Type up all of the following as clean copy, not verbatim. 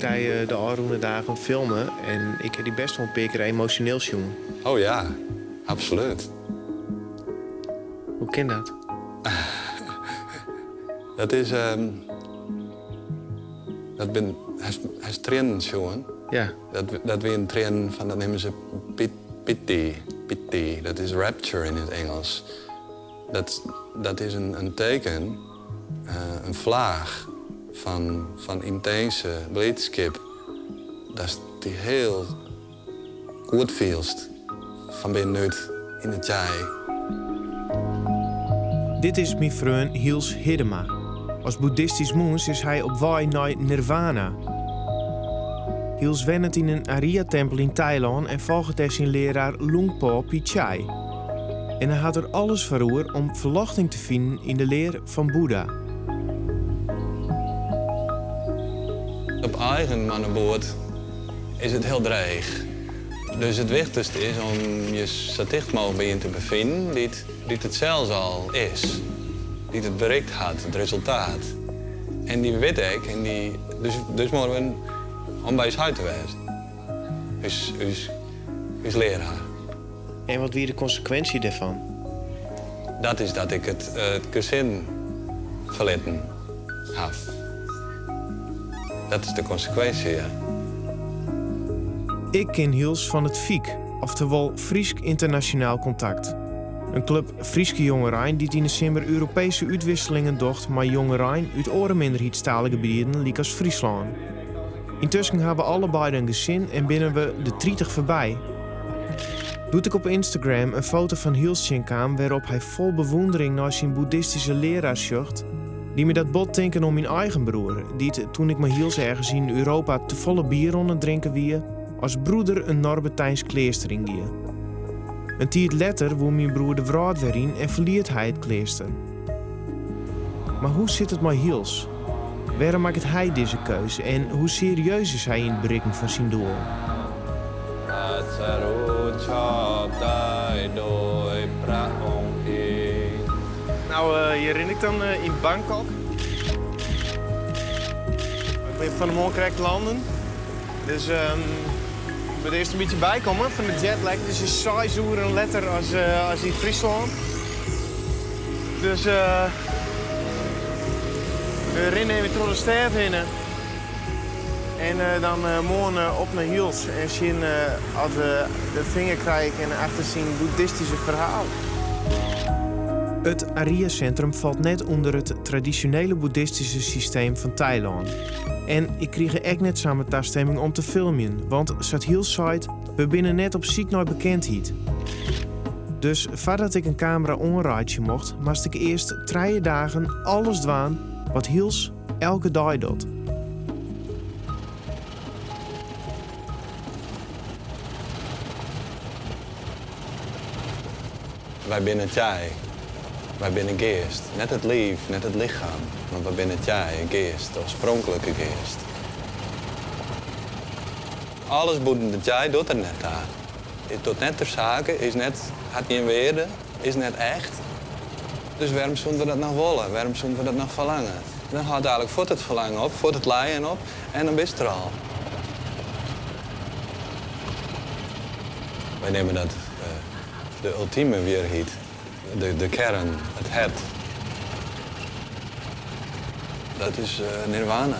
dy de ôfrûne dagen filme en ik ha dy bêst wol in pear kear emosjoneel sjoen. Oh ja, absolút. Hoe kin dat? Dat is. Dat bin. Hast triennen sjoen? Ja. Dat wienen triennen fan, dat neame se piti. Piti, dat is rapture yn it Ingelsk. Dat is in teken, in flaach fan yntinse blydskip. Datst dy hiel goed fielst fan binnenút yn it tjij. Dit is myn freon Hils Hiddema. As boeddhistysk mûnts is hy op wei nei nirvana. Hils wennet yn in Arya-tempel yn Tailân en folget dêr syn learaar Luang Por Pichai. En hy hat der alles foar oer om ferljochting te finen yn de lear fan Boeddha. Op eigen manneboet is it hiel dreech. Dus it wichtichste is om je sa ticht mooglik by ien te befinen dy't dy't it sels al is, dy't it berikt hat, it resultaat. En dy wit ek, en dy, dus, dus moatte we om by ús heit te wêzen. Ús, ús, ús learaar. En wat wie de konsekwinsje dêrfan? Dat is dat ik it, it gesin ferlitten haw. Dat is de konsekwinsje, ja. Ik ken Hils fan it FYK, oftewol Frysk Ynternasjonaal Kontakt. In klup Fryske jongerein dy't yn 'e simmer Europeeske útwisselingen docht mei jongerein út oare minderheidstalegebieten lykas Fryslân. Yntusken hawwe we allebeide in gesin en binne we de 30 foarby. Doe't ik op Instagram in foto fan Hils tsjinkaam wêrop't hy fol bewûndering nei syn boeddhistyske learaar sjocht, die my dat bot tinken oan myn eigen broer, dy't doe't ik mei Hils ergens yn Europa tefolle bier oan it drinken wie, as broeder in Norbertijnsk kleaster yngie. In tiid letter woe myn broer de wrâld wer yn en ferliet hy it kleaster. Mar hoe sit it mei Hils? Wêrom makket hy dizze keuze en hoe serieus is hy yn it berikken fan syn doel? No, hjir rin ik dan yn Bangkok. Ik bin fan 'e moarn krekt landen. Dus ik moat earst in bytsje bykomme fan de jetlag. Dus it is 6 oeren letter as yn Fryslân. Dus we rinne even troch de stêd hinne. En dan moarn op nei Hils en sjen oft we de finger krije kinne achter syn boeddhistyske ferhaal. It Arya-sintrum falt net ûnder it tradisjonele boeddhistyske systeem fan Tailân. En ik krige ek net samar tastimming om te filmjen, want sa't Hils seit, we binne net op syk nei bekendheid. Dus foardat ik in kamera oanreitsje mocht, moast ik earst 3 dagen alles dwaan wat Hils elke dei docht. Wy binne tjij. Wy binne geast. Net it liif, net it lichem, mar wy binne tjij, geast, de oarspronklike geast. Alles bûten de tjij docht der net ta. It docht net ter sake, is net, hat gjin wearde, is net echt. Dus wêrom soene we dat noch wolle? Wêrom soene we dat noch ferlange? Dan hâldt eigenlik fuort it ferlangen op, fuort it lijen op en dan bist der al. Wy neame dat de ultime wierheid, de kearn, it hert. Dat is nirvana.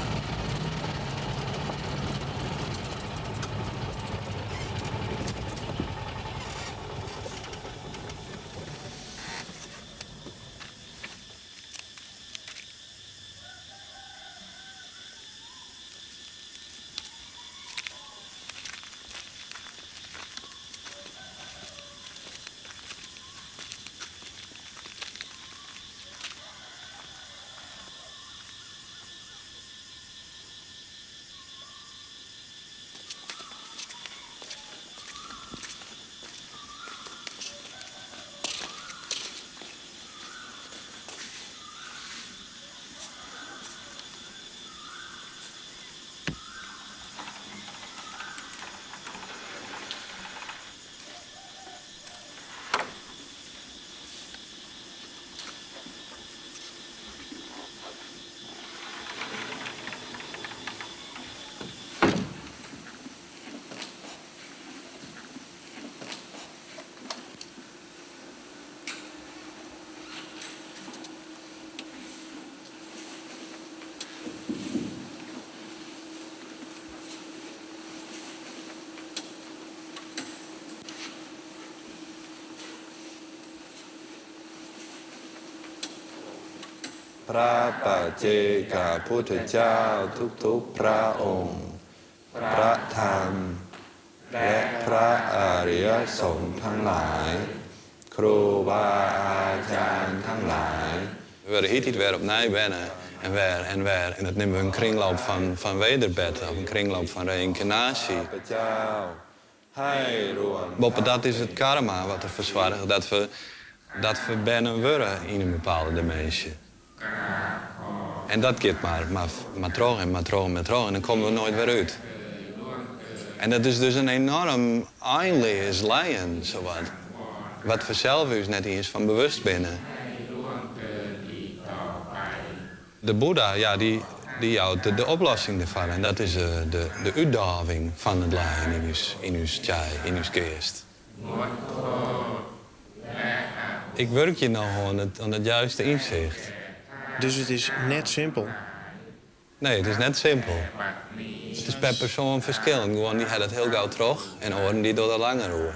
พระปัจเจกพุทธเจ้าทุกๆพระองค์ พระธรรม และพระอริยสงฆ์ทั้งหลาย ครูบาอาจารย์ทั้งหลาย We wurde hieltyd wer opnij berne en wer en wer. En dat neame we in kringloop fan wederberte of in kringloop fan reynkarnaasje. Boppedat is it karma wat derfoar soarget dat we dat we berne wurde yn in bepaalde diminsje. En dat giet mar, mar troch en mar troch en mar troch en dan komme we noait wer út. En dat is dus in enoarm einleas lijen, sawat, wat we sels ús net iens fan bewust binne. De Boeddha, ja, dy jout de oplossing derfoar en dat is de útdôving fan it lijen yn ús, yn ús tjai, yn ús geast. Ik wurkje noch oan it juiste ynsicht. Dus it is net simpel? Nee, it is net simpel. It is per persoan ferskillend. Guon dy ha dat hiel gau troch en oaren dy dogge der langer oer.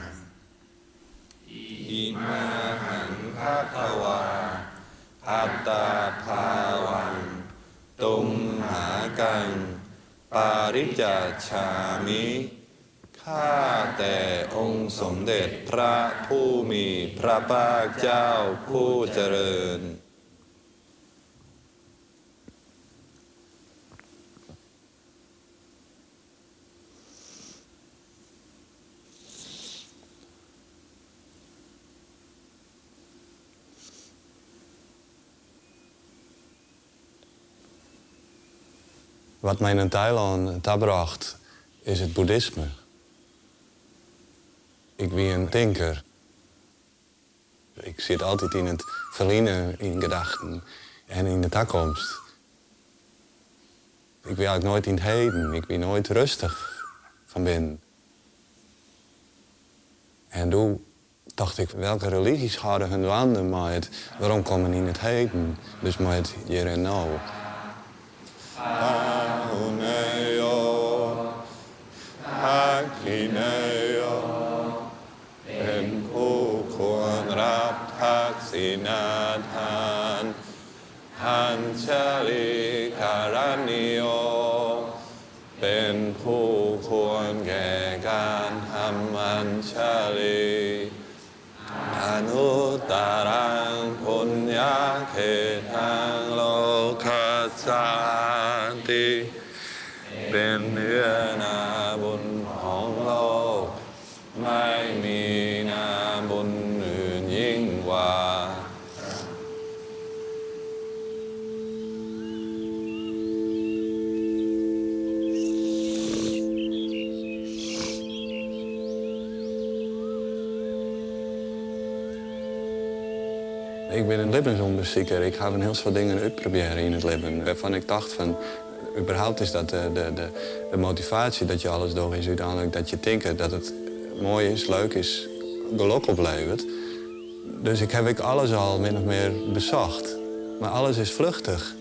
Wat my nei Tailân tabrocht is it boeddhisme. Ik wie in tinker. Ik siet altyd yn it ferline yn gedachten en yn de takomst. Ik wie eigentlik noait yn it heden, ik wie noait rêstich fan binnen. En doe tocht ik, welke religys hâlde hun dwaande mei it weromkommen yn it heden, dus mei it hjir en no. Ik bin in libbensûndersiker. Ik haw in hiel soad dingen útprobearre yn it libben wêrfan't ik tocht fan, überhaupt is dat de motivaasje dat je alles dogge is úteinlik dat je tinke dat it moai is, leuk is, gelok opleveret. Dus ik haw ek alles al min of mear besocht. Mar alles is fluchtich.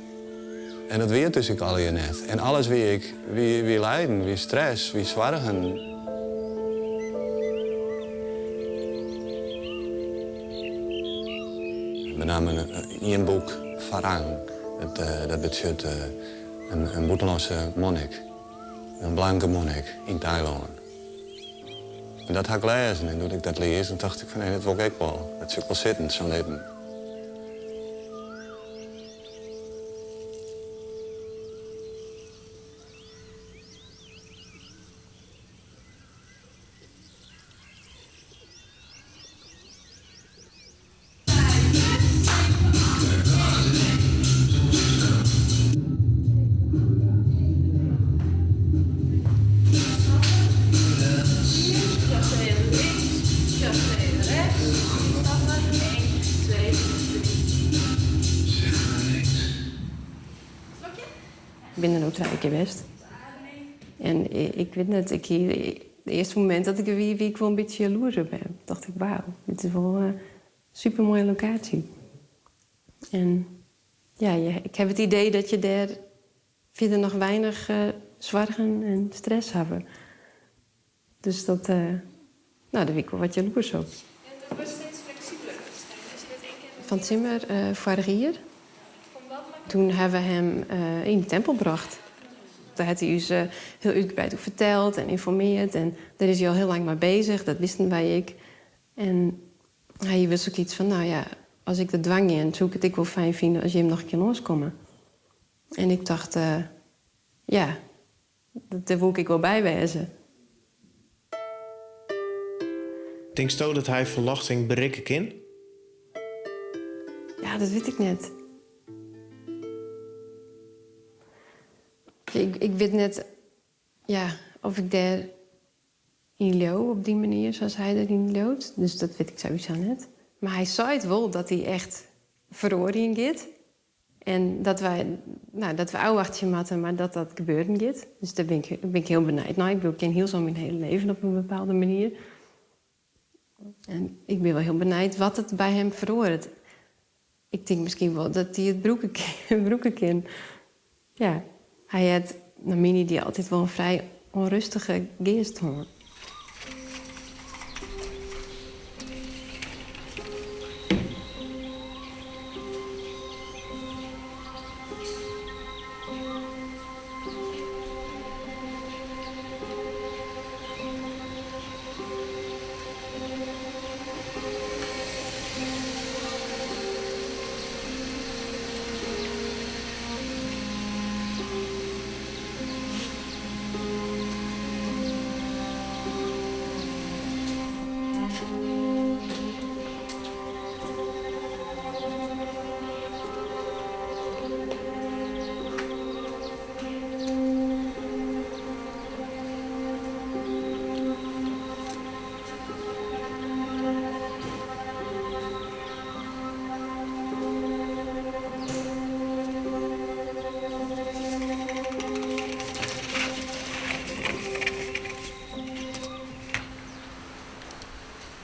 En dat wie it dus ek allegear net. En alles wie ek, wie lijden, wie stress, wie soargen. Benammen ien boek, Farang, dat betsjut in bûtenlânske monnik, in blanke monnik yn Tailân. En dat ha ik lêzen en doe't ik dat lies, dan tocht ik fan hé, dat wol ik ek wol. Dat sjoch ik wol sitten, sa'n libben. Ik bin der no trije kear west. En ik wit net, ik hie it earste momint dat ik der wie, wie ik wol in bytsje jaloers op him. Tocht ik, wauw, dit is wol in supermoaie lokaasje. En ja, ik haw it idee dat je dêr fierder noch weinich soargen en stress hawwe. Dus dat, no, dêr wie ik wol wat jaloers op. Fan 't simmer foarich jier. Toen hawwe we him yn de tempel brocht. Dêr hat hy ús hiel útgebreid oer ferteld en ynformeard. En dêr is hy al hiel lang mei bezich, dat wisten wy ek. En hy hie wis ek iets fan, no ja, as ik dat dwaan gean, soe ik it ek wol fijn fine as jim noch in kear lânskomme. En ik tocht, ja, dêr woe ik ek wol by wêze. Tinksto dat hy ferljochting berikke kin? Ja, dat wit ik net. Ik wit net, ja, of ik dêr yn leau op dy manier sa't hy deryn leaut. Dus dat wit ik sawiesa net. Mar hy seit wol dat hy echt feroarjen giet. En dat wy, no, dat we ôfwachtsje moatte, mar dat dat gebeuren giet. Dus dêr bin ik, bin ik hiel benijd nei. Ik bedoel, ik ken Hielsum myn hiele leven op in bepaalde manier. En ik bin wol hiel benijd wat it by him feroaret. Ik tink miskien wol dat hy it brûke kin, brûke kin. Ja, hy hat nei myn idee altyd wol in frij ûnrêstige geast hân.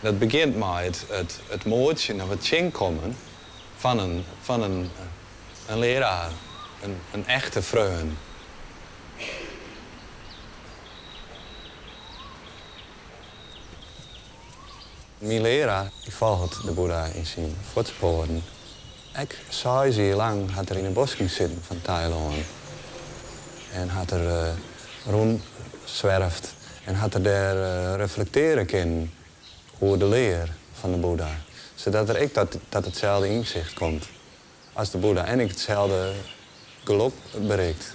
Dat begjint mei it moetsjen of it tsjinkommen fan in learaar, in echte freon. Myn learaar folget de Boeddha yn syn fuotspoaren. Ek 6 jier lang hat er yn de bosken sitten fan Tailân. En hat er rûnswerfd en hat er dêr reflektearje kinnen oer de lear fan de Boeddha. Sadat er ek tot itselde ynsicht komt as de Boeddha en ek itselde gelok berikt.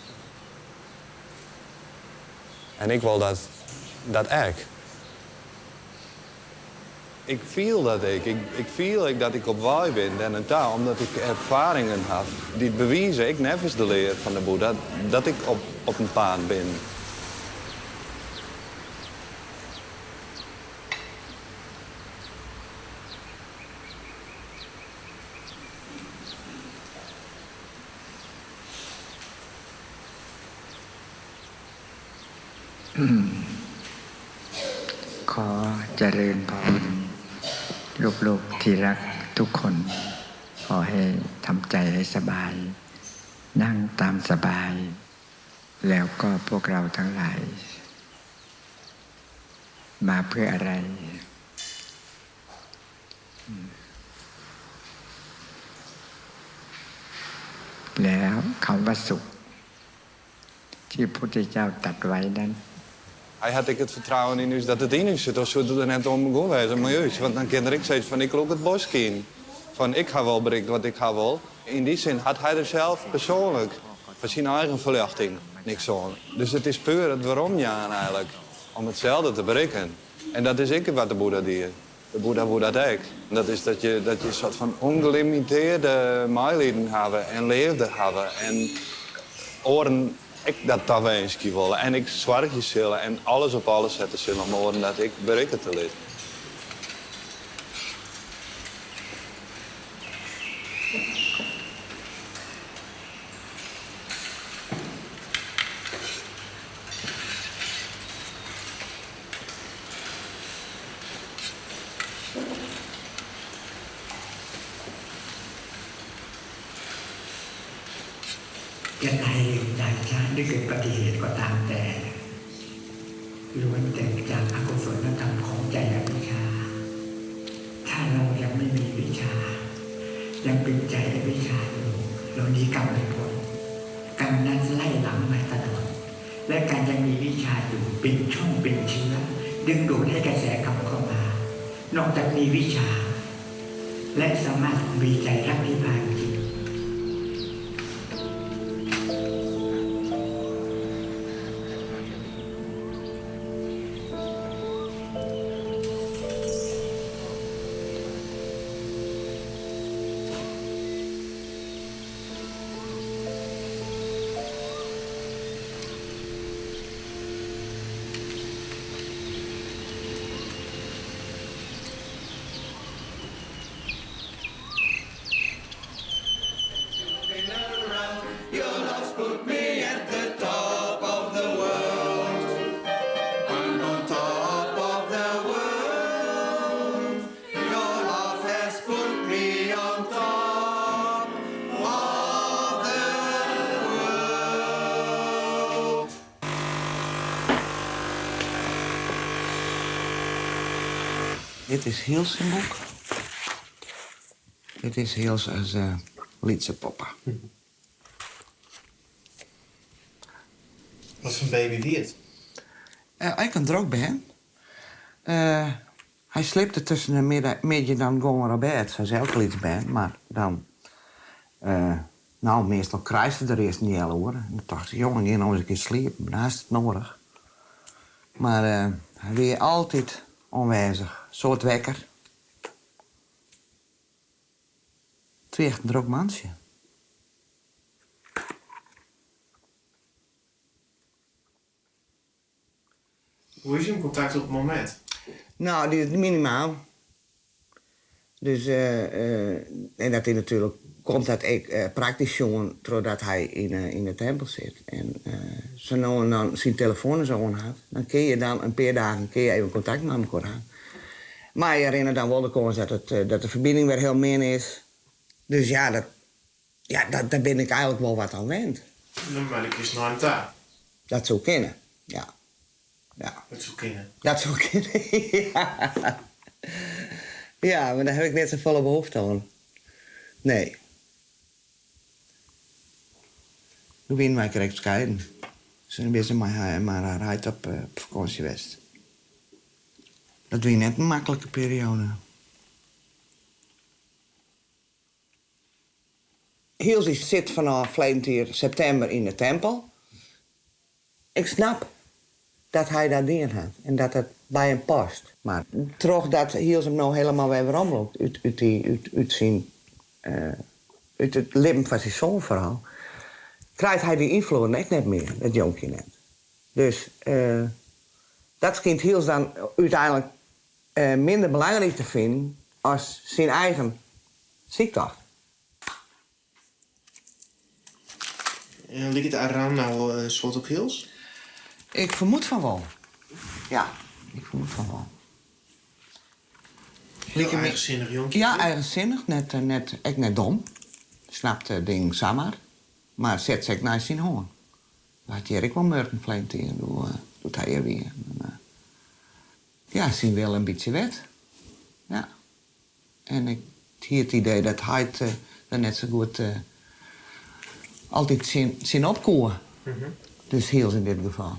En ik wol dat ek. Ik fiel dat ik. Ik fiel ek dat ik op wei bin en ta, omdat ik erfaringen haw dy't bewize, ek neffens de lear fan de Boeddha, dat ik op in paad bin. ขอเจริญพรลูกๆที่รักทุกคน ขอให้ทำใจให้สบาย นั่งตามสบาย แล้วก็พวกเราทั้งหลาย มาเพื่ออะไร แล้วคำว่าสุข ที่พระพุทธเจ้าตรัสไว้นั้น Hy hat ek it fertrouwen yn ús dat it yn ús sit, of soe it der net om begûn wêze mei ús. Want dan kin er ek sizze fan ik lûk it bosk yn. Fan ik ha wol berikt wat ik ha wol. Yn dy sin hat hy der sels persoanlik foar syn eigen ferljochting niks oan. Dus it is puer it weromjaan eigenlik om itselde te berikken. En dat is ek wat de Boeddha die. De Boeddha woe dat ek. Dat is dat je in soart fan ûngelimitearre meilibjen hawwe en leafde hawwe en oaren ek dat tawinskje wolle. En ek soargje sille en alles op alles sette sille om oaren dat ek berikke te litten. จะตายเร็วตายช้าหรือเกิดอุบัติเหตุก็ตามแต่ล้วนแต่จากอกุศลธรรมของใจอวิชชา ถ้าเรายังไม่มีวิชชา ยังเป็นใจอวิชชาอยู่เราหนีกรรมไม่พ้น กรรมนั้นไล่หลังมาตลอดและการยังมีวิชาอยู่เป็นช่องเป็นเชื้อดึงดูดให้กระแสกรรมเข้ามานอกจากมีวิชาและสามารถมีใจรักนิพพานจริง Dit is Hils syn boek. Dit is Hils as lytse poppe. Wat foar baby wie it? Ek in drok bern. Hy sliepte tusken de middei dan gong er op bêd, sa as elk lyts bern. Mar dan, no, meastal krijste er earst in healoere. En dan tocht ik, jonge, gean no ris in kear sliepen, dan hast it noadich. Mar hy wie altyd oanwêzich, soad wekker. It wie echt in drok mantsje. Hoe is jim kontakt op it momint? No, dy is minimaal. Dus, en dat is natuerlik, komt dat ek praktysk sjoen trochdat hy yn de tempel sit. En sa no en dan syn telefoan ris oan hat, dan kinne je dan in pear dagen kinne je even kontakt mei mekoar ha. Mar je rinne dan wol de kâns dat it, dat de ferbining wer hiel min is. Dus ja, dat, ja, dat, dêr bin ik eigenlik wol wat oan wend. Mar do kinst nei him ta? Dat soe kinne, ja. Ja. Dat soe kinne. Dat soe kinne, ja. Ja, mar dêr haw ik net safolle behoefte oan. Nee. Doe wiene wy krekt skeiden. Se binne mei har, mei har heit op fakânsje west. Dat wie net in maklike perioade. Hils sit fanôf ferleden jier septimber yn de tempel. Ik snap dat hy dat dien hat en dat dat by him past. Mar trochdat Hils him no hielendal wer weromlûkt út, út, dy, út, út, syn, út it libben fan syn soan foaral, krijt hy dy ynfloeden ek net mear, dat jonkje net. Dus dat skynt Hils dan úteinlik minder belangryk te finen as syn eigen syktocht. En liket Aram no in soad op Hils? Ik fermoed fan wol. Ja, ik fermoed fan wol. Hiel eigensinnich jonkje. Ja, eigensinnich, net, net, ek net dom. Snapt dingen samar, mar set se ek nei syn hân. Hat hjir ek wol murken ferleden tiid, doe't hy hjir wie. En, ja, syn wil in bytsje wet. Ja. En ik hie it idee dat heit der net sa goed altyd tsjin op koe. Dus Hils yn dit gefal.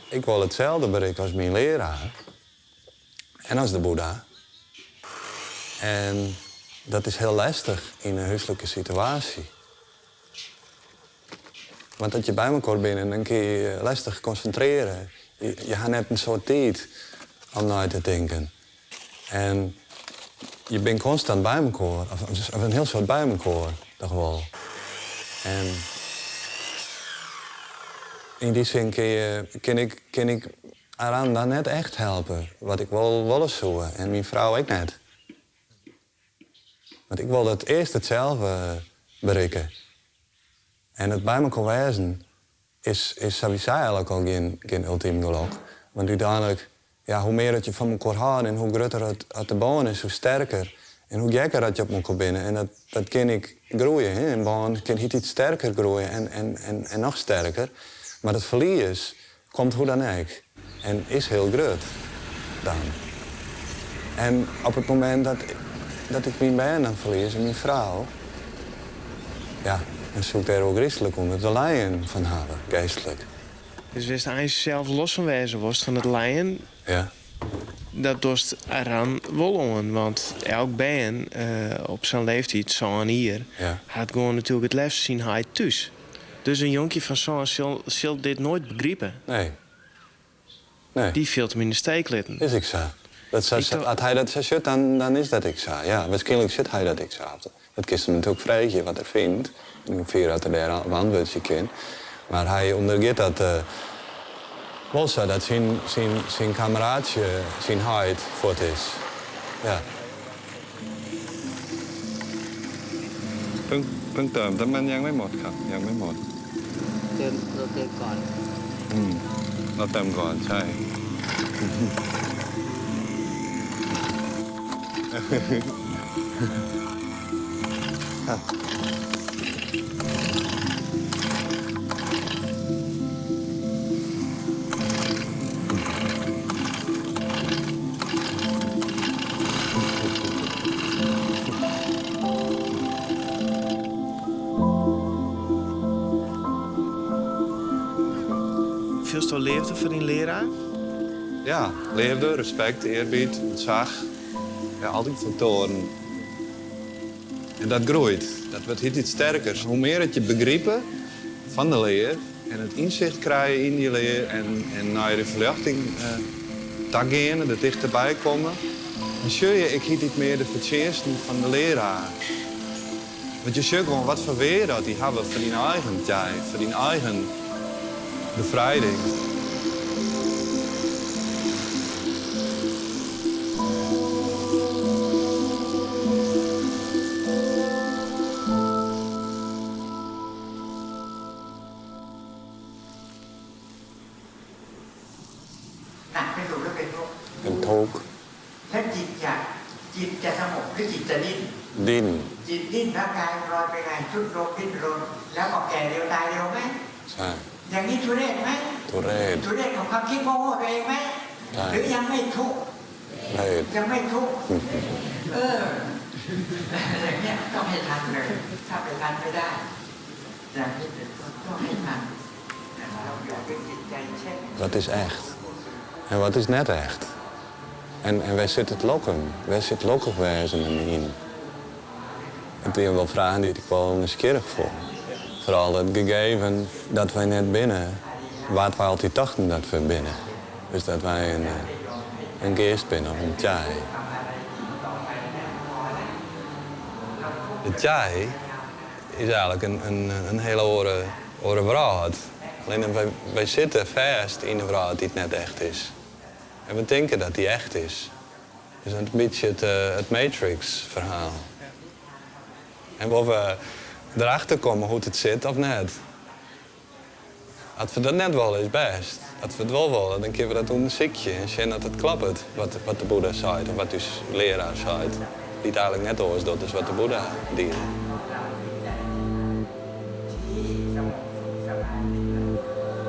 Ik wol itselde berikke as myn learaar en as de Boeddha. En dat is hiel lestich yn in húslike situaasje. Want as je by mekoar binne, dan kinne je je lestich konsintrearje. Je ha net in soad tiid om nei te tinken. En je binne konstant by mekoar, of in hiel soad by mekoar, toch wol. En yn dy sin kin, je, kin, ik, kin ik Aram dan net echt helpe, wat ik wol wolle soe. En myn frou ek net. Want ik wol it earst itselde berikke. En it by mekoar wêzen. Is, is sawiesa eigenlik al gjin, gjin ultym gelok. Want úteinlik, ja, hoe mear dat je fan mekoar hâlde en hoe grutter it, at de bân is, hoe sterker en hoe gekker dat je op mekoar binne. En dat, dat kin ek groeie. Hè? In bân kin hieltyd sterker groeie en, en, en, en noch sterker. Mar it ferlies komt hoe dan ek en is hiel grut dan. En op it momint dat, dat ik myn bern dan ferlies en myn frou, ja, dan soe ik dêr ôfgryslik ûnder te lijen fan hawwe, geastlik. Dus wêr'tst eins sels los fan wêze wolst, fan it lijen, Ja. dat dochst Aran wol oan. Want elk bern op sa'n leeftiid, 7 jier, Ja. hat gewoan natuerlik it leafst syn heit thús. Dus in jonkje fan 7 sil dit noait begripe. Nee. Nee. Dy fielt him yn de steek litten. Is ek sa. Dat sa, Ik toch- as hy dat sa sjocht, dan, dan is dat ek sa. Ja, wierskynlik sjocht hy dat ek sa. Dat kinst him natuerlik freegje wat er fynt. En hoefier dat er dêr op antwurdzje kin. Mar hy ûndergiet dat wol sa, dat syn, syn, syn kameraadsje, syn heit fuort is. Ja. เพิ่งเพิ่งเติมแต่มันยังไม่หมดครับ ยังไม่หมด เติมเราเติมก่อน อืมเราเติมก่อนใช่ Fielsto leafde foar dyn learaar? Ja, leafde, respekt, eerbied, ûntsach. Ja, al dy faktoaren. En dat groeit. Dat wurdt hieltyd sterker. Hoe mear dat je begripe fan de lear en it ynsicht krije yn dy lear en, en nei de ferljochting ta gean, der tichterby komme, dan sjogge je ek hieltyd mear de fertsjinsten fan de learaar. Want je sjogge gewoan watfoar wearde dat dy hawwe foar dyn eigen tiid, foar dyn eigen befrijding. หนักเป็นสุขหรือเป็นทุกข์ เป็นทุกข์ และจิตจะจิตจะสงบหรือจิตจะดิ้น ดิ้น จิตดิ้นร่างกายลอยไปไงทรุดลงดิ้นรนแล้วก็แก่เร็วตายเร็วไหม ใช่ อย่างนี้ทุเรศไหม ทุเรศ ทุเรศของความคิดโง่ๆตัวเองไหม ใช่ หรือยังไม่ทุกข์ เรศ ยังไม่ทุกข์เออ อย่างเนี้ยต้องให้ทันเลย ถ้าไปทันไม่ได้ อย่างนี้เป็นต้นต้องให้ทันเราอย่าเป็นจิตใจเช่น Wat is echt? En wat is net echt? En wêr sit it lokken? Wêr sit lokkich wêzen yn? It binne wol fragen dy't ik wol nijsgjirrich fûn. Foaral it gegeven dat wy net binne wat wy altyd tochten dat we binne. Dus dat wy in geast binne of in tjai. De tjai is eigenlik in hiele oare, oare wrâld. Allinnich wy, wy sitte fêst yn in wrâld dy't net echt is. En we tinke dat dy echt is. Dus in bytsje it Matrix-ferhaal. En oft we derachter komme hoe't it sit of net. As we dat net wolle, is bêst. As we it wol wolle, dan kinne we dat ûndersykje en sjen dat it kloppet wat de Boeddha seit of wat ús learaar seit. Dy't eigenlik net oars docht as wat de Boeddha die. ที่สงบสุขสบาย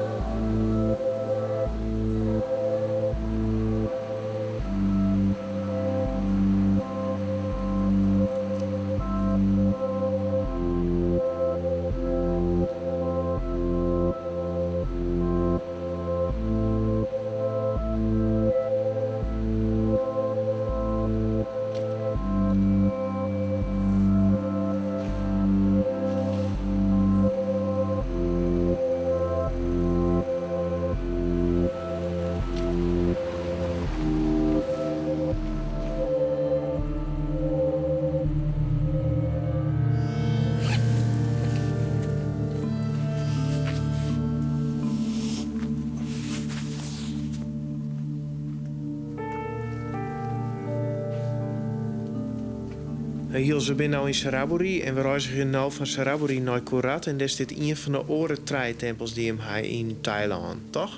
Hylze, we binne no yn Saraburi en we reizgje no fan Saraburi nei Korat. En dêr stiet ien fan de oare trije tempels dy't jim ha yn Tailân, toch?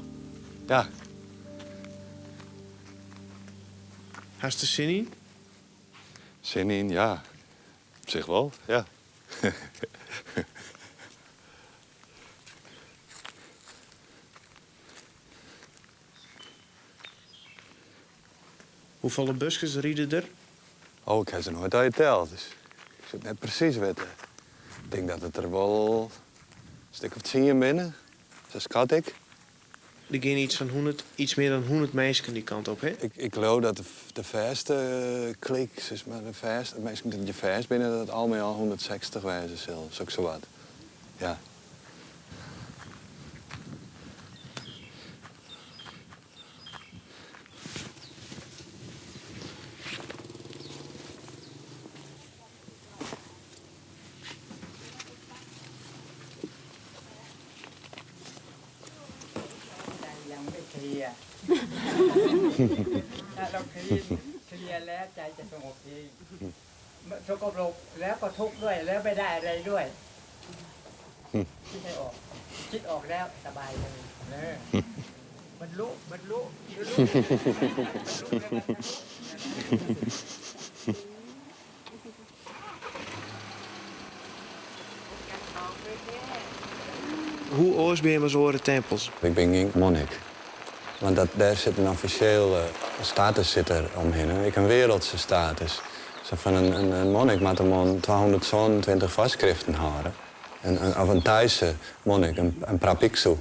Ja. Hast der sin yn? Sin yn, ja. Op sich wol, ja. Hoefolle buskes ride der? Oh, ik ha se noait teld, dus ik soe it net presys witte. Ik tink dat it der wol in stik of tsien binne, sa skat ik. Der geane iets fan 100, iets mear dan 100 minsken dy kant op, hè? Ik leau dat de fêste klik, sis mar, de fêste minsken dy't hjir fêst binne, dat it al mei al 160 wêze sil, soksawat. Ja. Hoe oars binne jim as oare tempels? Ik bin gjin monnik. Want dat, dêr sit in offisjele status sit der omhinne, ek in wereldse status. Sa fan in monnik moat him oan 227 foarskriften hâlde. Of in Thaise monnik, in prapiksu.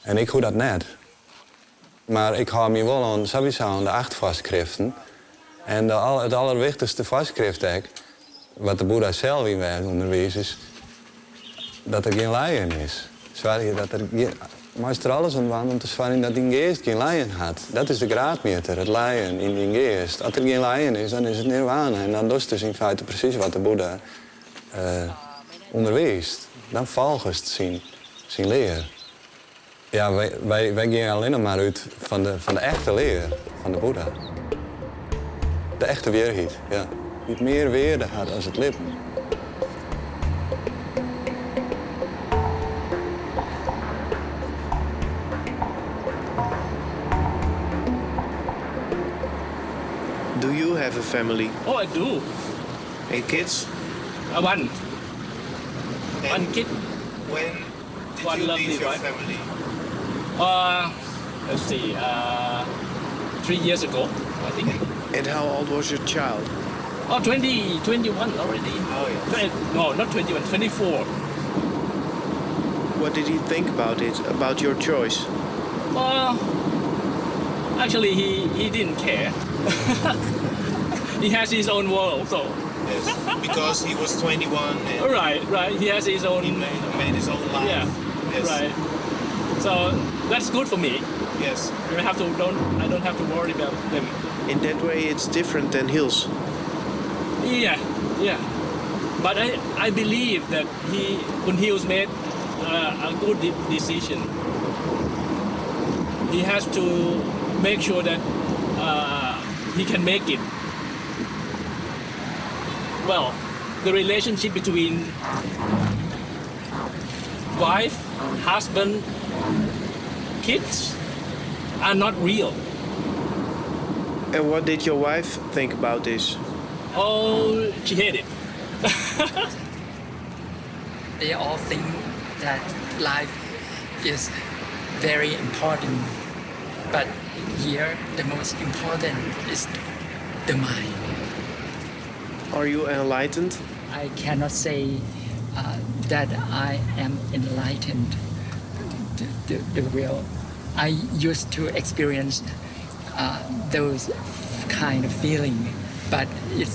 En ik hoech dat net. Mar ik hâld my wol oan sawiesa oan de acht foarskriften. En de, it allerwichtichste foarskrift ek, wat de Boeddha sels yn wêzen ûnderwiist, is dat der gjin lijen is. Soargje dat der gjin. Meist der alles oan dwaan om te soargjen dat dyn geast gjin lijen hat. Dat is de graadmjitter, it lijen yn dyn geast. As der gjin lijen is, dan is it nirwana. En dan dochst dus yn feite presys wat de Boeddha ûnderwiist. Dan folgest syn, syn lear. Ja, wy, wy, wy geane allinnich mar út fan de, fan de echte lear fan de Boeddha. De echte wierheid, ja. Dy't mear wearde hat as it libben. Do you have a family? Oh, I do. And kids? One. One kid. When did One you lovely leave your wife. family? Let's see. 3 years ago, I think. And how old was your child? Oh, 20, 21 already. Oh, yeah. 20, no, not 21, 24. What did he think about it, about your choice? Well, actually, he didn't care. He has his own world, so. Yes, because he was 21 and Right. He has his own. he made his own life. Yeah, Yes. right. So that's good for me. Yes. I have to don't I don't have to worry about them. In that way, it's different than Hylse. Yeah. But I believe that he when he was made a good decision, he has to make sure that he can make it. Well, the relationship between wife, husband, kids are not real. And what did your wife think about this? Oh, she hated it. They all think that life is very important, but here the most important is the mind. Are you enlightened? I cannot say that I am enlightened. The real, I used to experience those kind of feeling, but it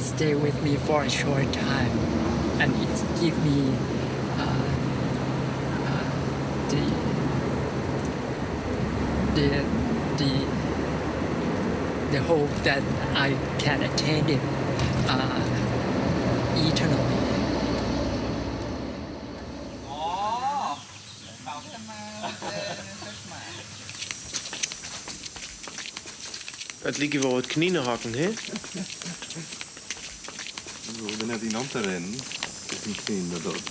stay with me for a short time, and it give me the hope that I can attain it eternally. อ๋อ It lykje wol wat kninehokken, hè? We hoege der net yn om te rinnen. It is in knyn dat docht.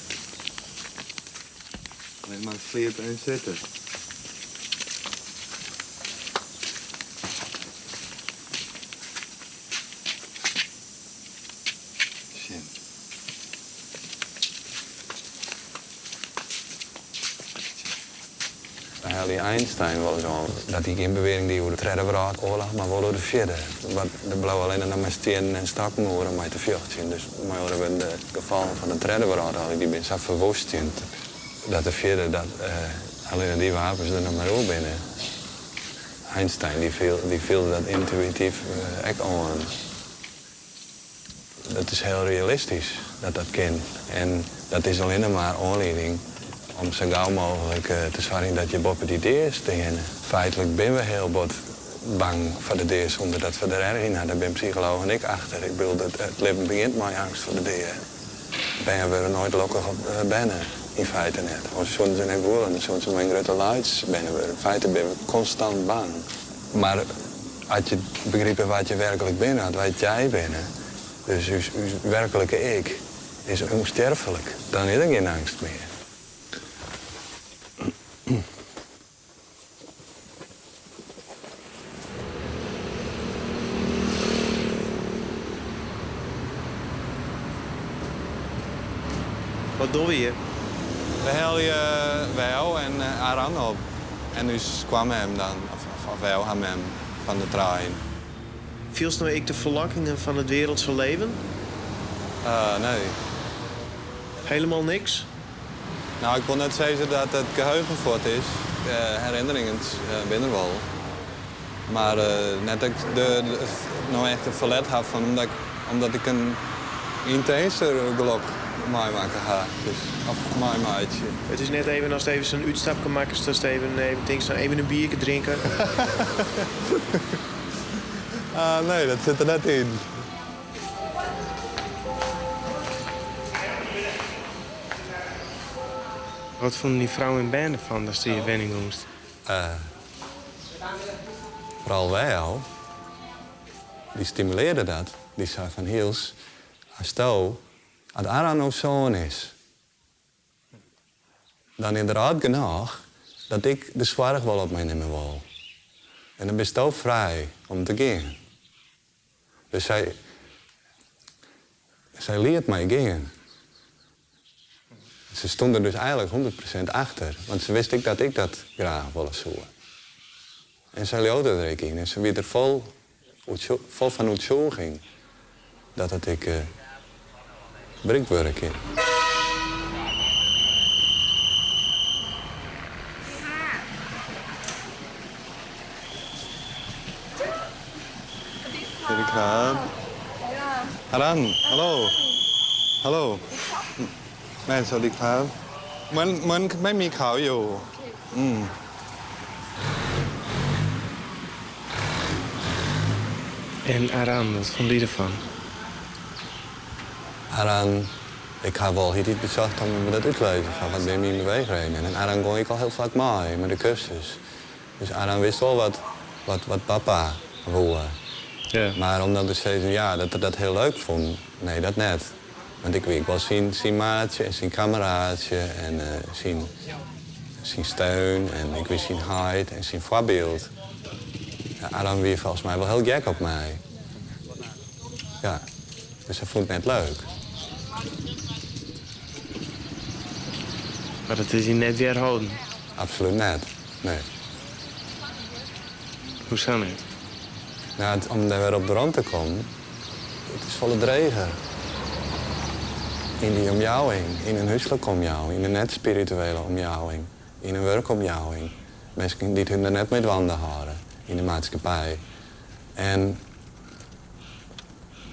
Allinne mar sliepe en sitte. Sjen. We helje Einstein wolris oan dat hy gjin bewearing die oer de Tredde Wrâldoarloch, mar wol oer de Fjirde. Want der bleau allinne noch mar stiennen en stokken oer om mei te fjochtsjen. Dus mei oare wurden, de gefolgen fan de Tredde Wrâldoarloch dy binne sa ferwoestjend dat de Fjirde dat allinne dy wapens der noch mar oer binne. Einstein dy fielde dat yntuïtyf ek oan. Dat is hiel realistysk dat dat kin. En dat is allinne mar oanlieding om sa gau mooglik te soargjen dat je boppe dy dea steane. Feitlik binne we hiel bot bang foar de dea sûnder dat we der erch yn ha. Dêr binne psychologen ek achter. Ik bedoel, it libben begjint mei eangst foar de dea. Bern wurde noait lokkich berne, yn feite net. Oars soenen se net gûle, dan soenen se mei in grutte laits berne wurde. Yn feite binne we konstant bang. Mar as je begripe wa't je werklik binne, wa't jij binne, dus ús werklike ik is ûnstjerflik, dan is der gjin eangst mear. Wat dogge we hjir? We helje Weo en Aran op en ús skoanmem dan, of Weo har mem, fan de trein. Fielst no ek de ferlokkingen fan it wereldse leven? Nee. Helemaal niks? No, ik wol net sizze dat it geheugen fuort is. De herinneringen binne der wol. Mar net dat ik der no echt in ferlet ha fan, omdat ik, omdat ik in yntinser gelok meimakke ha. Dus, of meimeitsje. It is net even ast even sa'n útstapke makkest, datst even, even tinkst fan even in bierke drinke? Nee, dat sit der net yn. Wat fûnen dyn frou en bern derfan datst hjir wenjen gonst? Foaral Weo, dy stimulearde dat. Dy sei fan Hils, asto, as Aran no sân is, dan is er âld genôch dat ik de soarch wol op my nimme wol. En dan bisto frij om te gean. Dus sy, sy liet my gean. Se stond der dus eigenlik 100% achter, want se wist ek dat ik dat graach wolle soe. En sy leaude der ek yn en se wie der fol, fol fan oertsjûging dat it ek berikt wurde kin. อารันฮัลโหลฮัลโหลแม่สวัสดีครับเหมือนเหมือนไม่มีเขาอยู่อืม En Aran, wat fûn dy derfan? Aran, ik ha wol hieltyd besocht om dat út te lizzen fan wat binne myn beweechredenen. En Aran gong ek al hiel faak mei mei de kursus. Dus Aran wist wol wat, wat, wat papa woe. Ja. Mar om dan te sizzen ja, dat er dat hiel leuk fûn, nee, dat net. Want ik wie ek wol syn, syn maatsje en syn kammeraatsje en syn, syn steun en ik wie syn heit en syn foarbyld. Ja, Aran wie folgens my wol hiel gek op my. Ja, dus hy fûn it net leuk. Mar dat is dy net wjerholden? Absolút net, nee. Hoesa net? Nou, om dêr wer op werom te kommen, it is folle dreger. Yn dy omjouwing, yn in húslike omjouwing, yn in net-spirituele omjouwing, yn in wurkomjouwing. Minsken dy't hun der net mei dwaande hâlde yn de maatskippij. En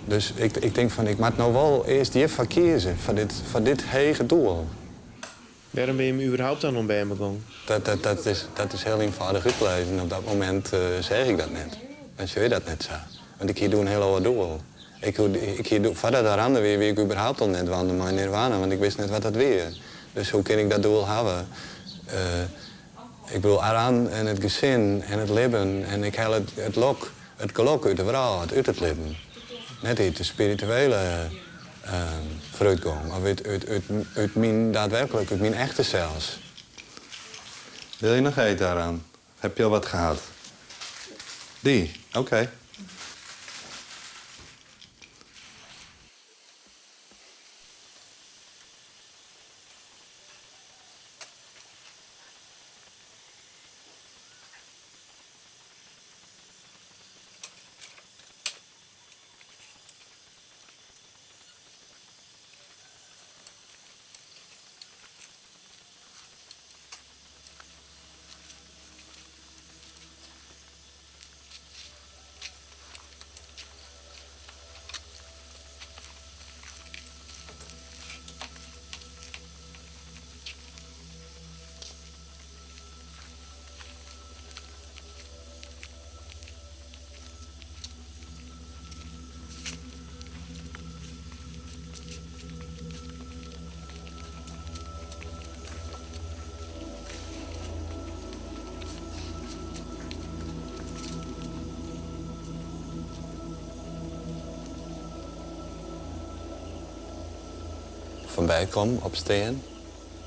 dus ik, ik tink fan, ik moat no wol earst hjirfoar kieze, foar dit, foar dit hege doel. Wêrom binne jim überhaupt dan oan bern begûn? Dat, dat, dat, is, dat is hiel ienfâldich út te lizzen. Op dat momint seach ik dat net. Dan sjoch je dat net sa. Want ik hie doe in hiel oar doel. Ik, ik hie doe, foardat Aran der wie, wie ik überhaupt al net dwaande mei nirwana, want ik wist net wat dat wie. Dus hoe kin ik dat doel hawwe? Ik bedoel, Aran en it gesin en it libben en ik helle it, it lok. It gelok út de wrâld, út it libben. Net út de spirituele foarútgong of út myn daadwerklik, út myn echte sels. Wil je nog eten, Aran? Heb je al wat gehad? Die? Oké. Fan bêd kom, opstean.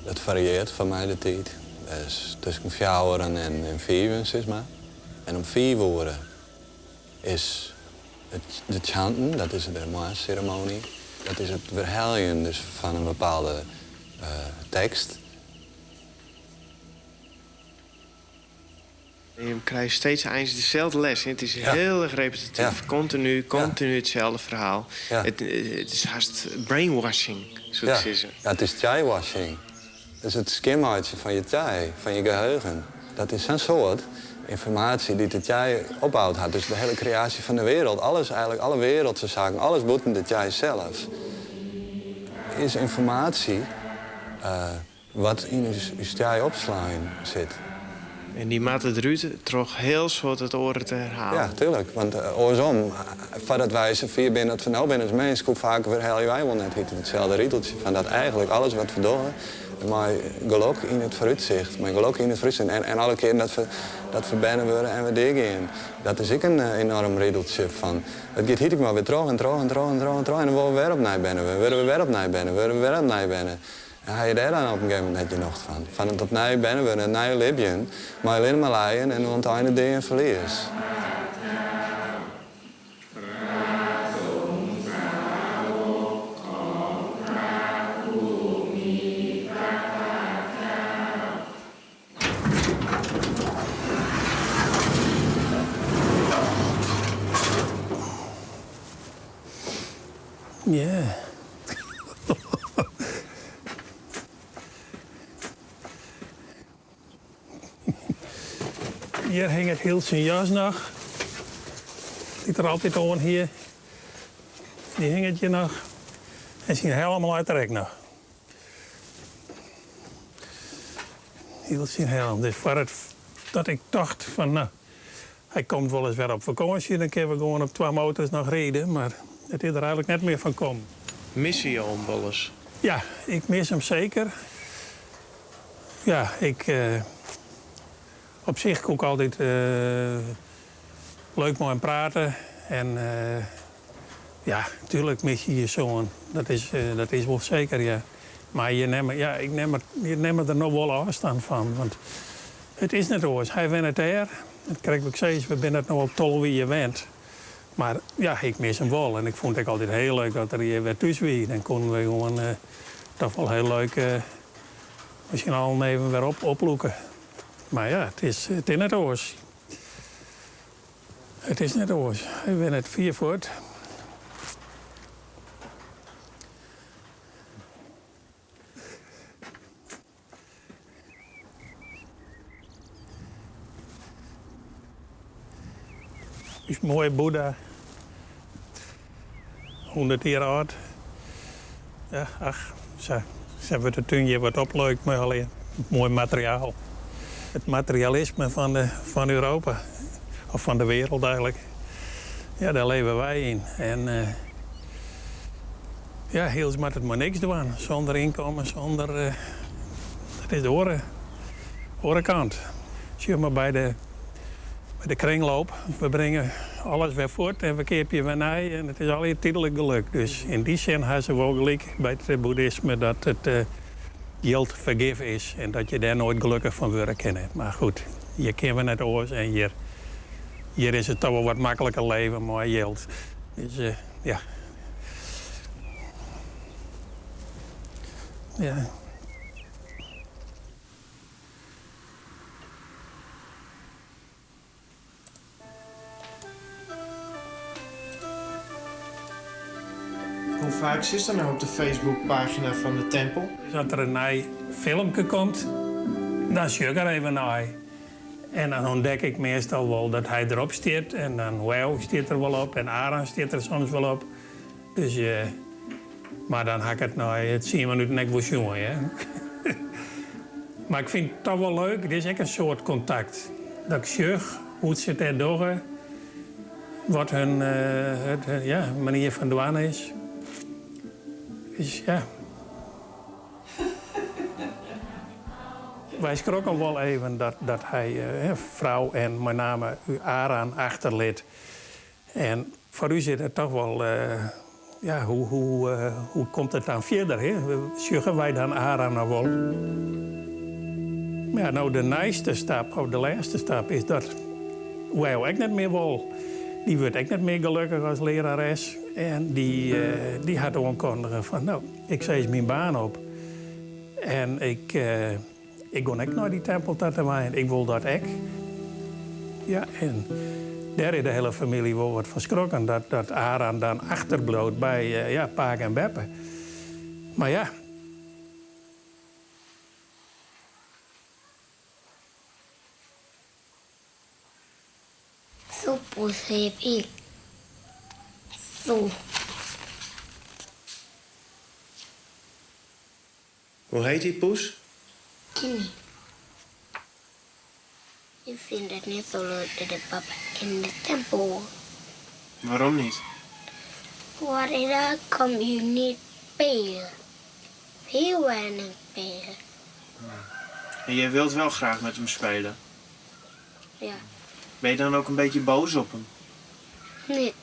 Dat fariearret foar my de tiid. Dus tusken fjouweren en fiven, sis mar. En om fiif oere is it de chanten, dat is de moarnsseremoanje. Dat is it werheljen dus fan in bepaalde tekst. Je krije steeds eins deselde les. It is hiel erch repetityf. Kontinu, kontinu itselde ferhaal. It is hast brainwashing, soe ik sizze. Ja, it is tijwashing. Dus it skjinmeitsjen fan je tij, fan je geheugen. Dat is sa'n soad ynformaasje dy't de tij opboud hat. Dus de hiele kreaasje fan de wereld, alles eigenlik, alle wereldse saken, alles bûten de tij sels, is ynformaasje wat yn ús tij opslein sit. En dy moatte derút troch hiel soad it oare te herhalen. Ja, tuerlik. Want oarsom, foardat wy safier binne dat we no binne as minsk, hoe faak werhelje wy wol net itselde rideltsje fan dat eigenlik alles wat we dogge mei gelok yn it foarútsicht, mei gelok yn it foarútsicht en alle kearen dat we dat we berne wurde en wer deagean, dat is ek in enoarm rideltsje fan it giet hieltyd mar wer troch en troch en troch en troch en troch en dan wolle we wer opnij berne wurde, wurde we wer opnij berne, wurde we wer opnij berne. En ha je dêr dan op in gegeven momint net genoch fan? Fan it opnij berne wurden, it nije libjen, mei allinne mar lijen en oan it ein dea en ferlies. Ja. Hjir hinget hiel syn jas noch. Dy't er altyd oan hie. Dy hinget hjir noch. En syn helm leit der ek noch. Hiel syn helm. Dus foar it dat ik tocht fan no, hy komt wolris wer op fakânsje, dan kinne we gewoan op twa motors noch ride, mar it is der eigenlik net mear fan kommen. Misse jo him wolris? Ja, ik mis him seker. Ja, ik op sich koe ik altyd leuk mei him prate en ja, tuerlik mis je je soan. Dat is, dat is wol seker, ja. Mar je nimme, ja, ik nim, je nimme der no wol ôfstân fan, want it is net oars. Hy wennet dêr. Krekt wat ik sis, we binne it no al 12 jier wend. Mar ja, ik mis him wol en ik fûn it ek altyd hiel leuk dat er hjir wer thús wie. Dan koene we gewoan toch wol hiel leuk mei syn allen even wer oplûke. Mar ja, it is, it is net oars. It is net oars. Hy wennet fier fuort. Us moaie Boeddha, 100 jier âld. Ja, ach, sa, sa wurdt de tún hjir wat opleukt mei allegear moai materiaal. It materialisme fan, de, fan Europa, of fan de wereld eigenlik, ja, dêr leve wy yn. En uh, ja, Hiels moat it mar niks dwaan, sûnder ynkommen, sûnder... Uh, dat is de oare, oare kant. Sjoch mar by de. By de kringloop, we bringe alles wer fuort en we keapje wer nij en it is allegear tydlik geluk. Dus yn dy sin ha se wol gelyk by it boeddhisme dat it jild fergif is en dat je dêr noait gelokkich fan wurde kinne. Mar goed, hjir kinne we net oars en hjir, hjir is it toch wol wat makliker leven mei jild. Dus ja. Ja. Hoe faak sitst der no op de Facebookpagina fan de tempel? As der in nij filmke komt, dan sjoch ik der even nei. En dan ûntdek ik meastal wol dat hy derop stiet. En dan Weo stiet der wol op en Aran stiet der soms wol op. Dus, mar dan ha ik it nei tsien minuten ek wol sjoen, hear. Mar ik fyn it toch wol leuk, it is ek in soart kontakt. Dat ik sjoch hoe't se it dêr dogge, wat hun ja, manier fan dwaan is. Dus ja. Wy skrokken wol even dat, dat hy frou en mei name Aran achterlit. En foar ús is it toch wol, ja, hoe, hoe, hoe komt it dan fierder? Hè? Sjogge wy dan Aran noch wol? Ja, no de nijste stap, of de lêste stap, is dat Weo ek net mear wol. Dy wurdt ek net mear gelokkich as learares. En dy, dy hat oankondige fan, no, ik sis myn baan op. En ik, ik gean ek nei dy tempel ta te wenjen. Ik wol dat ek. Ja, en dêr is de hiele famylje wol wat fan skrokken. Dat, dat Aran dan achterbliuwt by ja, pake en beppe. Mar ja. Zo begreep ik. Zo. Hoe heet dy poes? Timmy. Ik vind het niet zo leuk dat de papa in de tempel woont. Waarom niet? Want daar kan je niet spelen. Heel weinig spelen. En jij wilt wel graag met hem spelen? Ja. Ben je dan ook een beetje boos op hem? Nee.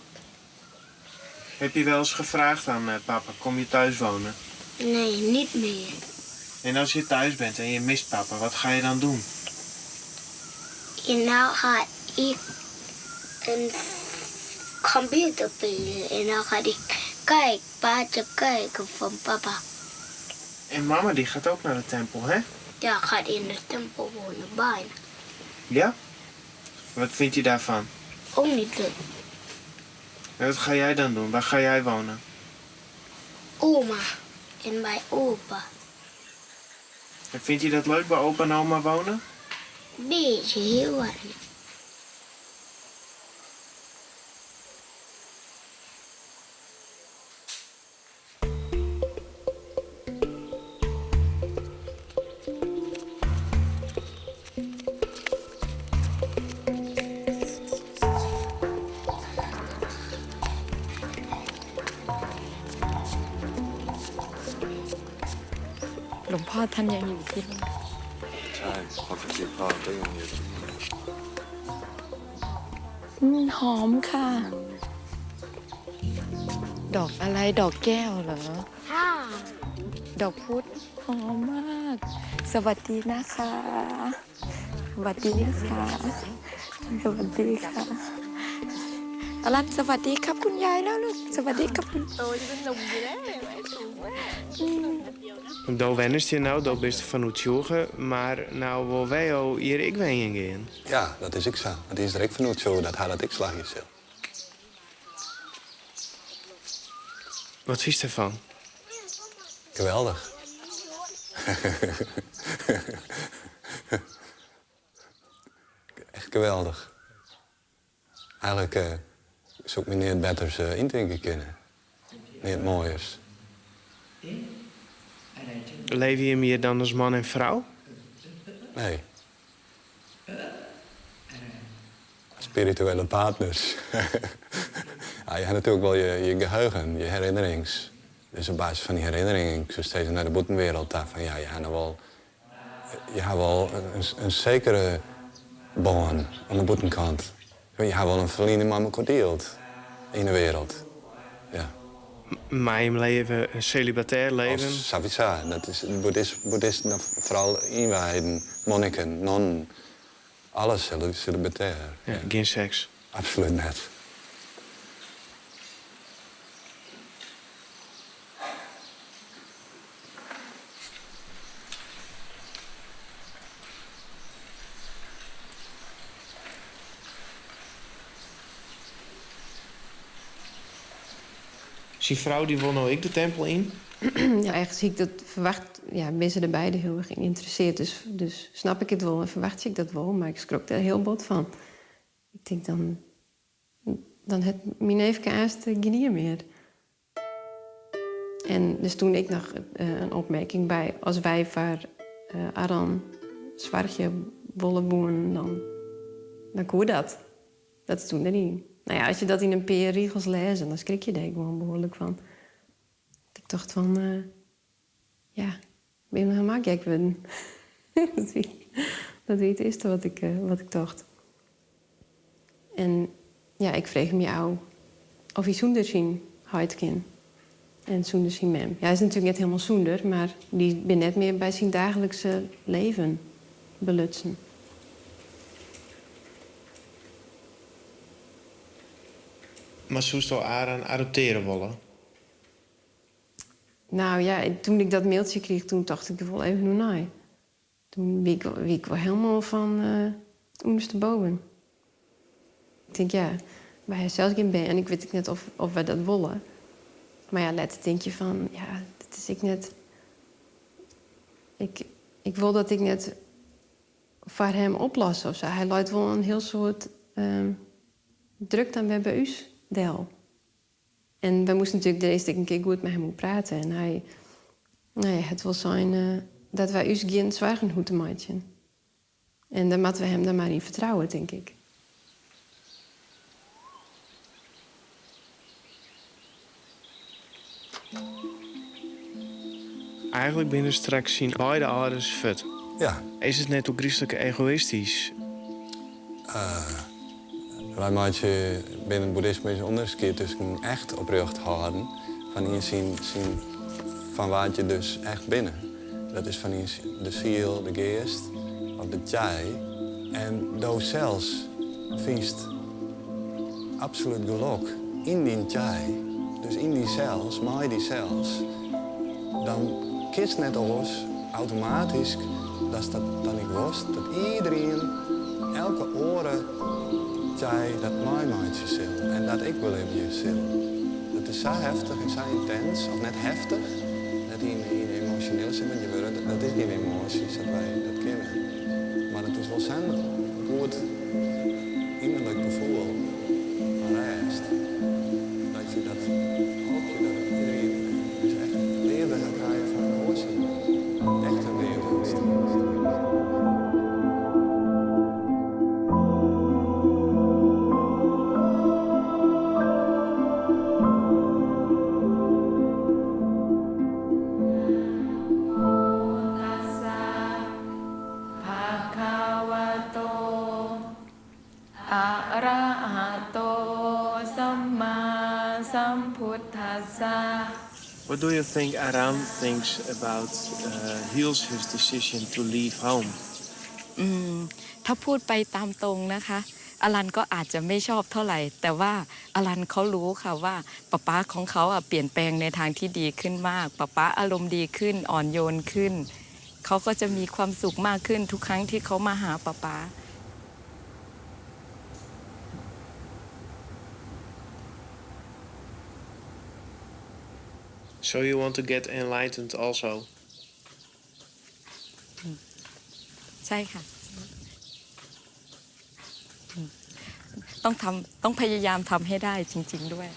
Heb je wel eens gevraagd aan papa, kom je thuis wonen? Nee, niet meer. En als je thuis bent en je mist papa, wat ga je dan doen? En nou ga ik een computer spelen en dan ga ik kijken, buiten kijken van papa. En mama die gaat ook naar de tempel, hè? Ja, gaat in de tempel wonen, bijna. Ja? Wat vind je daarvan? Ook niet leuk. En wat ga jij dan doen? Waar ga jij wonen? Oma en bij opa. En vind je dat leuk bij opa en oma wonen? Beetje, heel weinig. หลวงพ่อท่านยังอยู่ที่นี่ ใช่ปกติพ่อก็ยังอยู่ที่นี่ หอมค่ะ ดอกอะไรดอกแก้วเหรอ ดอกพุธหอมมาก สวัสดีนะคะ สวัสดีค่ะ สวัสดีค่ะอลันสวัสดีครับคุณยายแล้วลูก สวัสดีครับคุณ โตจะเป็นหนุ่มอยู่แล้วสูง Do wennest hjir no, do bist derfan oertsjûge, mar no wol Weo hjir ek wenjen gean. Ja, dat is ek sa. Want dy is der ek fan oertsjûge dat har dat ek slagje sil. Wat fynst derfan? Geweldich. Echt geweldich. Eigenlik soe ik my neat betters yntinke kinne. Neat moaiers. Leverje jim hjir dan as man en frou? Nee. Spirituele partners. Ja, je ha natuerlik wol je geheugen, je herinnerings. Dus op basis fan dy herinneringen sjochst steeds nei de bûtenwereld ta fan ja, je ha noch wol, je ha wol in sekere. bân oan de bûtenkant. Je ha wol in ferline mei mekoar dield yn de wereld. Ja. Mei him leve in selibatêr leven. Sawiesa, dat is boeddhisten of foaral ynwijden, monniken, nonnen, alles selibatêr. Ja, gjin seks? Absolút net. Syn frou dy wol no ek de tempel yn. Ja, ergens hie ik dat ferwachte. Ja, binne se der beide hiel erch yn ynteressearre, dus, dus snap ik it wol en ferwachtsje ik dat wol, mar ik skrok der hiel bot fan. Ik tink dan, dan hat myn neefke aanst gjin ien mear. En dus toen ek noch in opmerking by, as wy foar Aran soargje wolle woenen, dan, dan koe dat. Dat is toen deryn. Nou ja, as je dat yn in pear rigels lêze, dan skrik je dêr gewoan behoarlik fan. Ik tocht fan, ja, bin ik helemaal gek wurden. Dat wie it earste wat ik tocht. En ja, ik frege my ôf oft hy sûnder syn heit kin en sûnder syn mem. Ja, hy is natuerlik net hielendal sûnder, mar dy binne net mear by syn daaglikse leven belutsen. Mar soesto Aran adoptearje wolle? Nou ja, toen ik dat mailtsje krige, toen tocht ik der wol even oer nei. Toen wie ik, wie ik wol hielendal fan ûndersteboven. Ik tink, ja, wy ha sels gjin bern en ik wit ek net oft wy dat wolle. Mar ja, letter tink je fan, ja, dit is ek net... Ik, ik wol dat ek net foar him oplosse of sa. Hy leit wol in hiel soad druk dan wer by ús del. En wy moasten natuerlik der earst ek in kear goed mei him oer prate. En hy, nou ja, hat wol sein dat wy ús gjin soargen hoege te meitsjen. En dêr moatte we him dan mar yn fertrouwe, tink ik. Eigenlik binne straks syn beide âlders fuort. Ja. Is it net ôfgryslik egoïstysk? Wy meitsje binnen it boeddhisme is ûnderskied tusken echt oprjocht hâlden fan ien syn syn fan wa't je dus echt binne. Dat is fan ien de siel, de geast of de tjai. En do sels fynst absolút gelok yn dyn tjai, dus yn dysels, mei dysels. Dan kinst net oars automatysk datst dat dan ek wolst, dat iederien, elke oare tjai dat meimeitsje sil en dat ek belibje sil. Dat is sa heftich en sa yntins, of net heftich, net yn emosjonele sin, want je wurde, dat is gjin emoasje sa't wy dat kinne, mar it is wol sa'n goed ynnerlik gefoel fan rêst, dat je dat hoopje dat iederien dus echt leafde gaat krije foar in oar syn echte leafde. อะระหะโต สัมมาสัมพุทธัสสะ What do you think Aran thinks about Hiels his decision to leave home? อืมถ้าพูดไปตามตรงนะคะ อลันก็อาจจะไม่ชอบเท่าไหร่ แต่ว่าอลันเขารู้ค่ะว่าป๊าป๊าของเขาอ่ะเปลี่ยนแปลงในทางที่ดีขึ้นมากป๊าป๊าอารมณ์ดีขึ้นอ่อนโยนขึ้น เขาก็จะมีความสุขมากขึ้นทุกครั้งที่เขามาหาป๊าป๊า So you want to get enlightened also? ใช่ค่ะ ต้องทำต้องพยายามทำให้ได้จริง ๆ ด้วย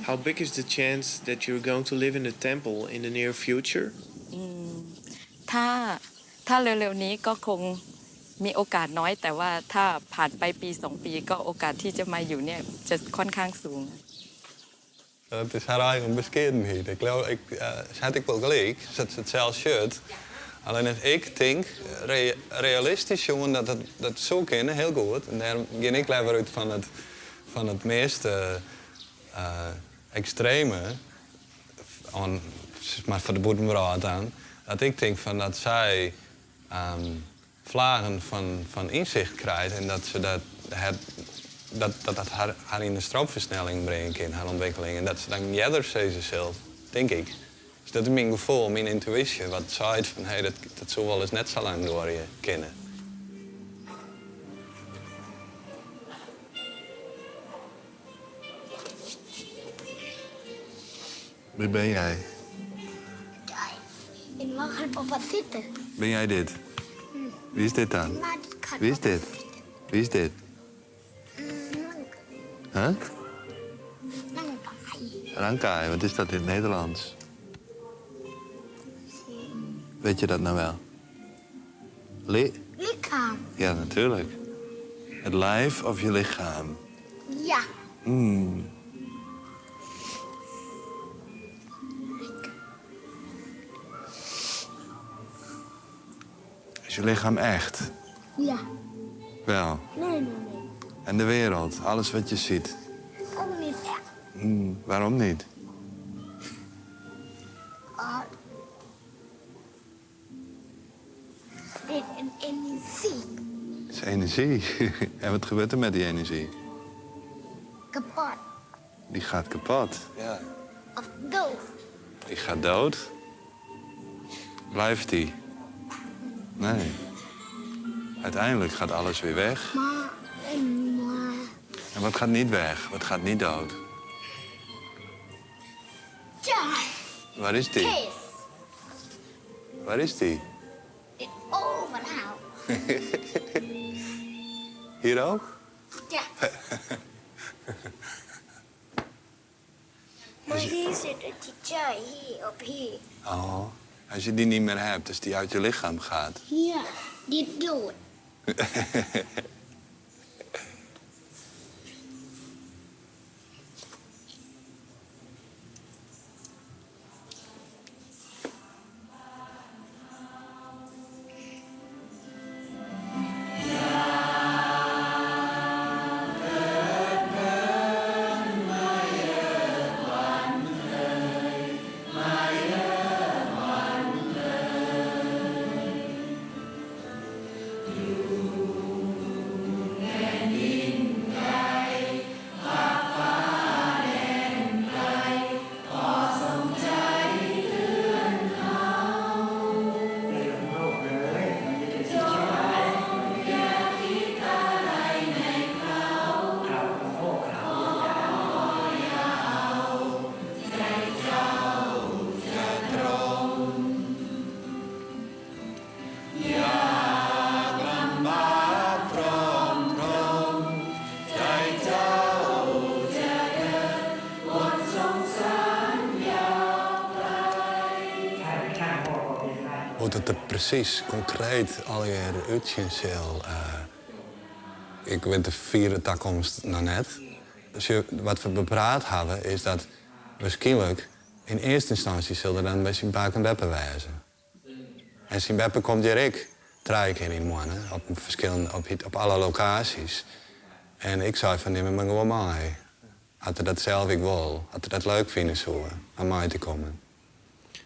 How big is the chance that you're going to live in the temple in the near future? ถ้าเร็วๆนี้ก็คงมีโอกาสน้อย แต่ว่าถ้าผ่านไปปีสองปีก็โอกาสที่จะมาอยู่เนี่ยจะค่อนข้างสูง Dat is har eigen beskiedenheid. Ik leau, ik, se hat ek wol gelyk, sa't se it sels sjocht. Allinnich ik tink, realistysk sjoen, dat dat, dat soe kinne, hiel goed. En dêrom gean ik leaver út fan it, fan it meast ekstreme, oan, sis mar foar de bûtenwrâld dan, dat ik tink fan dat sy Flagen fan ynsicht krijt en dat se dat dat dat har har yn in stroomfersnelling bringe kin, har ûntwikkeling, en dat se dan earder sizze sil, tink ik. Dus dat is myn gefoel, myn yntuïsje, wat seit fan hé, dat dat soe wolris net sa lang duorje kinne. Wie ben jij? Ik mag er papa zitten. Ben jij dit? Wie is dit dan? Wie is dit? Wie is dit? Huh? Rankai, wat is dat in het Nederlands? Weet je dat nou wel? Li Lichaam. Ja, natuurlijk. Het lijf of je lichaam? Ja. Mm. Is je lichaam echt? Ja. Wel? Nee, nee, nee. En de wereld, alles wat je ziet? Ook niet echt. Mm, waarom niet? Uh, dit is energie. Het is energie. en wat gebeurt er met die energie? Kapot. Die gaat kapot, ja. Of dood. Die gaat dood. Blijft die? Nee. Uiteindelijk gaat alles weer weg. Maar, maar. En wat gaat niet weg? Wat gaat niet dood? Ja. Waar is die? Kees. Waar is die? Overal. Hier ook? Ja. Maar hier zit het tjai, hier op hier. Oh, als je die niet meer hebt, als die uit je lichaam gaat. Ja, die dood. Hoe't it der presys konkreet allegear útsjen sil, ik wit de fiere takomst noch net. Sjoch, wat we bepraat hawwe is dat wierskynlik yn earste ynstânsje sil er dan by syn pake en beppe wêze. En syn beppe komt hjir ek trije kear yn 'e moanne, op ferskillende, op alle lokaasjes. En ik sei fan nim him mar gewoan mei. As er dat sels ek wol, as er dat leuk fine soe, om mei te kommen.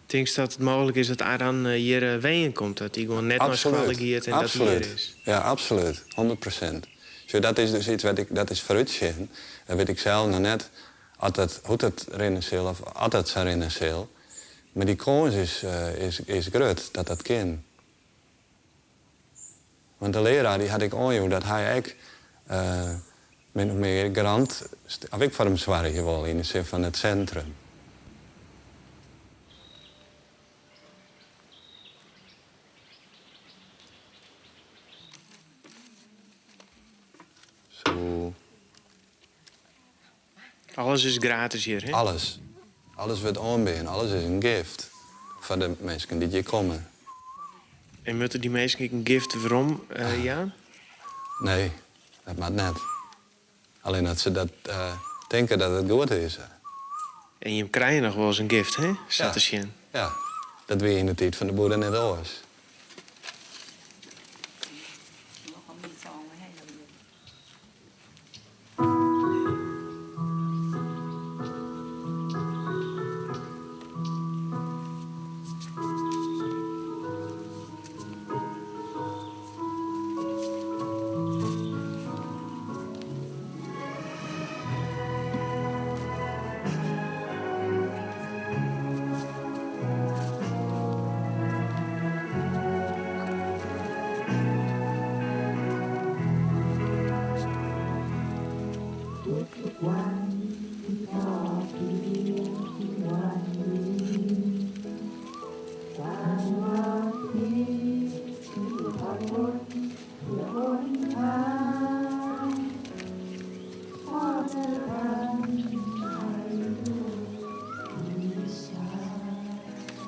Tinkst dat it mooglik is dat Aran hjir wenjen komt? Dat hy gewoan net nei skoalle giet en dat hy hjir is? Ja, absolút. 100%. Sjoch, dat is dus iets wat ik, dat is foarútsjen. Dat wit ik sels noch net at dat, hoe't dat rinne sil of at dat sa rinne sil. Mar dy kâns is, is, is grut dat dat kin. Want de learaar dy hat ek oanjûn dat hy ek min of mear garant, of ek foar him soargje wol yn de sin fan it sintrum. Zo. Alles is gratis hjir, hè? Alles. Alles wurdt oanbean. Alles is in gift foar de minsken dy't hjir komme. En moatte dy minsken ek in gift werom jaan? Nee, dat moat net. Allinne as se dat tinke dat it goed is. En jim krije noch wolris in gift, hè? Sa te sjen. Ja, dat wie yn de tiid fan de Boeddha net oars.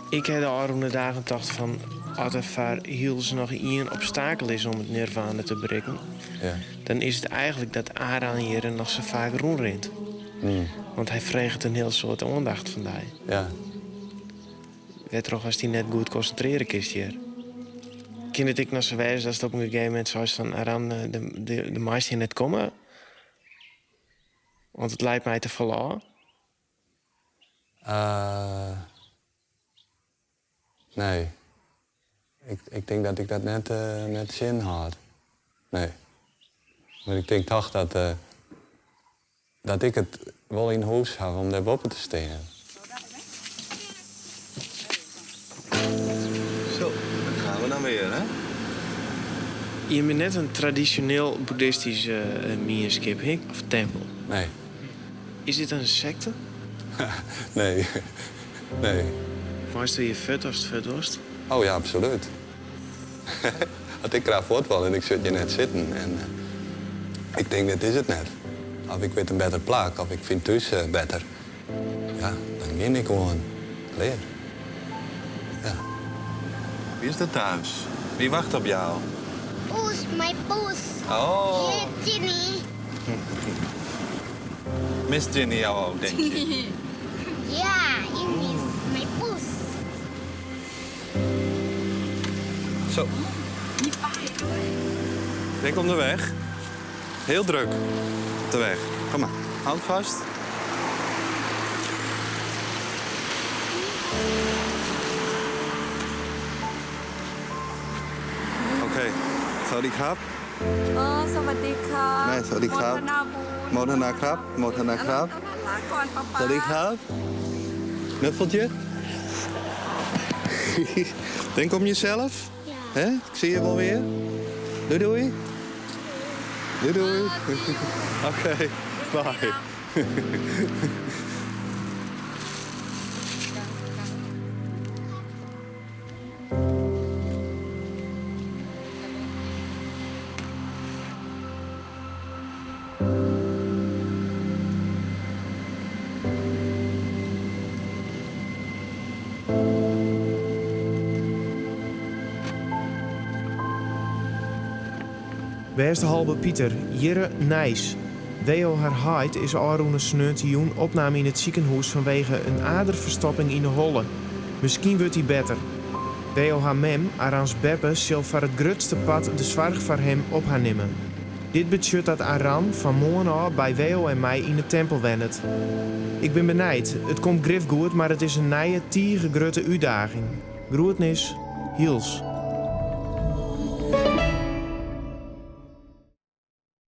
Ik ha de ôfrûne dagen tocht fan as der foar Hylse noch ien obstakel is om it nirvana te berikken, Ja. dan is it eigentlik dat Aran hjir noch sa faak rûnrint. Want hy freget in hiel soad oandacht fan dy. Ja. Wêrtroch ast dy net goed konsintrearje kinst hjir. Kin it ek noch sa wêze datst op in gegeven momint seist fan Aran, do meist hjir net komme? Want it liedt my te folle ôf. Uh, nee. Ik, ik tink dat ik dat net, uh, net sin hâld. Nee. Mar ik tink toch dat, uh, dat ik it wol yn hûs haw om dêr boppe te stean. Zo, dan gaan we dan weer, hè? Je bent net in tradisjoneel boeddhistyske mienskip, hè? Of tempel. Nee. Is dit in sekte? Nee. Nee. Meist hjir fuort ast fuort wolst? Oh ja, absolút. As ik graach fuort wol en ik sjoch hjir net sitten en ik tink dit is it net. Of ik wit in better plak of ik fyn thús better. Ja, dan gean ik gewoan. Klear. Ja. Wie is er thuis? Wie wacht op jou? Poes, mijn poes. Oh. Hier, Ginny. Mist Ginny jou ook, denk je? Ja, ik mis mijn poes. Zo. Denk om de weg. Heel druk op de weg. Kom maar, hand vast. Oké, สวัสดีครับ เออสวัสดีครับ แม่สวัสดีครับ โมทนาบุญ โมทนาครับโมทนาครับ ลาก่อนป๊าป๊า สวัสดีครับ Knuffeltje. Denk om jezelf. Ja. Hè? Ik zie je wel weer. Doei doei. Doei doei. Oké, bye. Bêste Halbe Piter, hjirre nijs. Weo har heit is ôfrûne sneontejûn opnaam yn it sikehûs fanwege in aderferstopping yn 'e holle. Miskien wurdt hy better. Weo har mem, Arans beppe, sil foar it grutste part de soarch foar him op har nimme. Dit betsjut dat Aran fan moarn ôf by Weo en my yn 'e tempel wennet. Ik bin benijd. It komt grif goed, mar it is in nije, tige grutte útdaging. Groetnis, Hylse.